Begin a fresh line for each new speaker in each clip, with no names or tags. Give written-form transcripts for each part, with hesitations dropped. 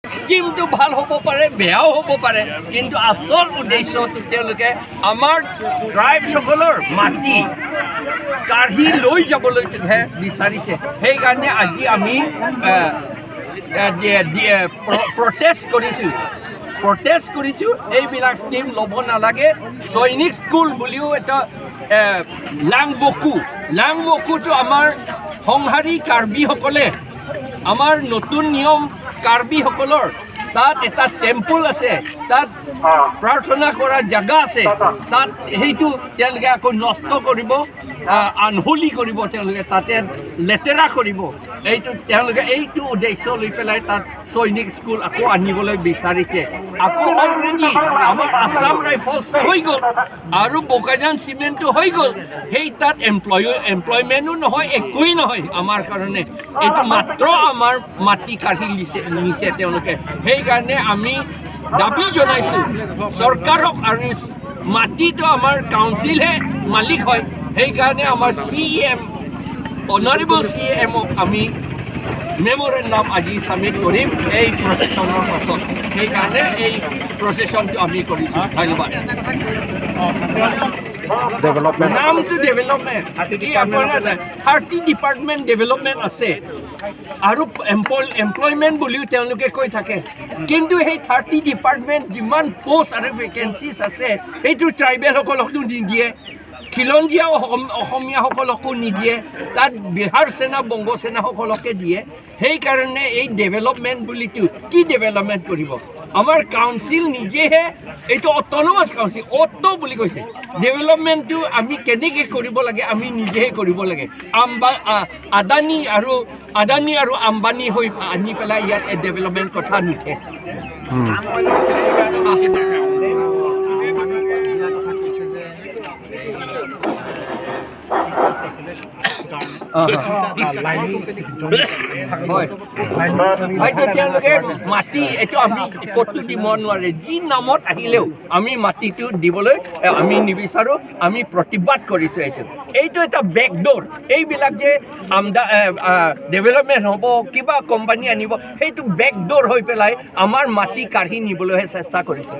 স্কিমটো ভাল হ'ব পাৰে, বেয়াও হ'ব পাৰে, কিন্তু আচল উদ্দেশ্যটো তেওঁলোকে আমাৰ ট্ৰাইবছসকলৰ মাটি কাঢ়ি লৈ যাবলৈহে বিচাৰিছে। সেইকাৰণে আজি আমি প্ৰটেষ্ট কৰিছোঁ, প্ৰটেষ্ট কৰিছোঁ। এইবিলাক স্কিম ল'ব নালাগে। সৈনিক স্কুল বুলিও এটা লাংবকু, লাংবকুটো আমাৰ সংহাৰী কাৰ্বিসকলে, আমাৰ নতুন নিয়ম কাৰ্বিসকলৰ তাত এটা টেম্পল আছে, তাত প্ৰাৰ্থনা কৰা জেগা আছে, তাত সেইটো তেওঁলোকে আকৌ নষ্ট কৰিব, আনহলি কৰিব, তেওঁলোকে তাতে লেতেৰা কৰিব। এইটো তেওঁলোকে এইটো উদ্দেশ্য লৈ পেলাই তাত সৈনিক স্কুল আকৌ আনিবলৈ বিচাৰিছে। আকৌ অলৰেডি আমাৰ আছাম ৰাইফলছ হৈ গ'ল আৰু বোকাজান চিমেণ্টটো হৈ গ'ল। সেই তাত এমপ্লয়মেণ্টো নহয়, একোৱেই নহয় আমাৰ কাৰণে। এইটো মাত্ৰ আমাৰ মাটি কাঢ়ি নিছে তেওঁলোকে। সেইকাৰণে আমি দাবী জনাইছোঁ চৰকাৰক, আৰু মাটিটো আমাৰ কাউন্সিলহে মালিক হয়, সেইকাৰণে আমাৰ চি এম, অনাৰেবল চি এমক আমি মেমৰেণ্ডাম আজি ছাবমিট কৰিম এই প্ৰচেছনৰ পাছত। সেইকাৰণে এই প্ৰচেছনটো আমি কৰিছোঁ। ধন্যবাদ।
ডেভেলপমেণ্ট।
নামটো ডেভেলপমেণ্ট, আপোনাৰ 30 ডিপাৰ্টমেণ্ট ডেভেলপমেণ্ট আছে আৰু এমপ্লয়মেণ্ট বুলিও তেওঁলোকে কৈ থাকে, কিন্তু সেই 30 ডিপাৰ্টমেণ্ট যিমান পষ্ট আৰু ভেকেঞ্চিজ আছে, সেইটো ট্ৰাইবেলসকলকতো নিদিয়ে, খিলঞ্জীয়া অসমীয়াসকলকো নিদিয়ে, তাত বিহাৰ সেনা, বংগ সেনাসকলকে দিয়ে। সেইকাৰণে এই ডেভেলপমেণ্ট বুলিতো কি ডেভেলপমেণ্ট কৰিব? আমাৰ কাউন্সিল নিজেহে এইটো অট'নমাছ কাউন্সিল, অট' বুলি কৈছে। ডেভেলপমেণ্টটো আমি কেনেকৈ কৰিব লাগে, আমি নিজেহে কৰিব লাগে। আদানী আৰু আম্বানী হৈ আনি পেলাই ইয়াত ডেভেলপমেণ্ট কথা নুঠে।
দিয়া কথা কৈছে যে আছিলে কাৰণে
হয়, হয়তো তেওঁলোকে মাটি এইটো আমি ক'তো দিব নোৱাৰে। যি নামত আহিলেও আমি মাটিটো দিবলৈ আমি নিবিচাৰোঁ। আমি প্ৰতিবাদ কৰিছোঁ। এইটো এটা বেকড'ৰ। এইবিলাক যে ডেভেলপমেণ্ট হ'ব, কিবা কোম্পানী আনিব, সেইটো বেকড'ৰ হৈ পেলাই আমাৰ মাটি কাঢ়ি নিবলৈহে চেষ্টা কৰিছে।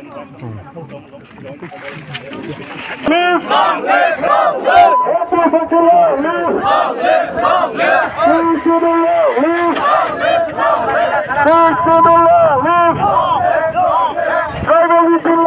Tribal.